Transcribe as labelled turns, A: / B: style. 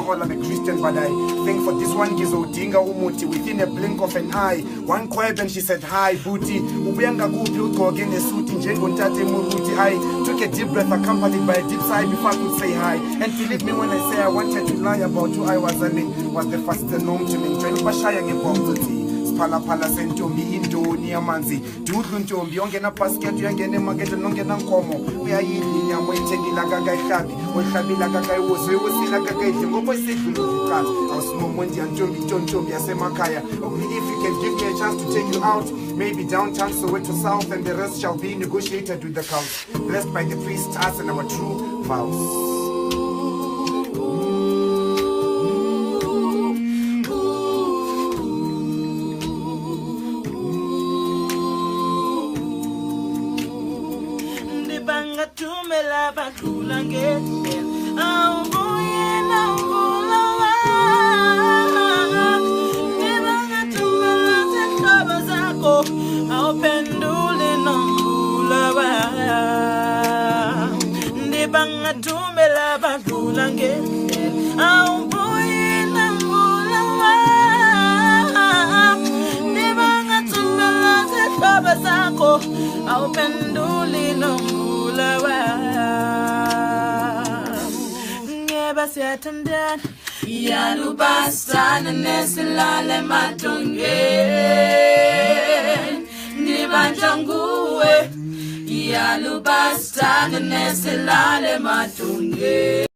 A: all, I'm a Christian, but I think for this one ngizowudinga umuthi. Within a blink of an eye, one quab and she said, "Hi, booty. Ubuya ngakuphi ugqoke nesuti njengontate Moruti?" I took a deep breath accompanied by a deep sigh before I could say hi. And believe me when I say I wanted to lie about who I was, I mean, was the first known to me. Ngijwayele ukubashaya ngebhonzo thi. Siphalaphala sentombi indoni yamanzi dudlu ntombi ongena basket uyangena emakethe nongena nkomo uyayidla inyama oyithengile akakayihlabi oyihlabile akakayiwusi oyiwusile akakayidli ngoba isidlulu iqala awusimomondiya ntombi ntontombi yasemakhaya. Only if you can give me a chance to take you out, maybe downtown Soweto South, and the rest shall be negotiated with the couch, blessed by the priest, us and our true vows.
B: Ndibangathumela badlula ngendlela awubuye nomvula Ndibangathumela zihlobo zakho awuphenduli nomvula Ndibangathumela badlula ngendlela awubuye nomvula Ndibangathumela zihlobo zakho awuphenduli nomvula Ngeba siyathandana
C: Yalubasana nesilale madongeni Ndibanjwa nguwe Yalubasana nesilale madongeni.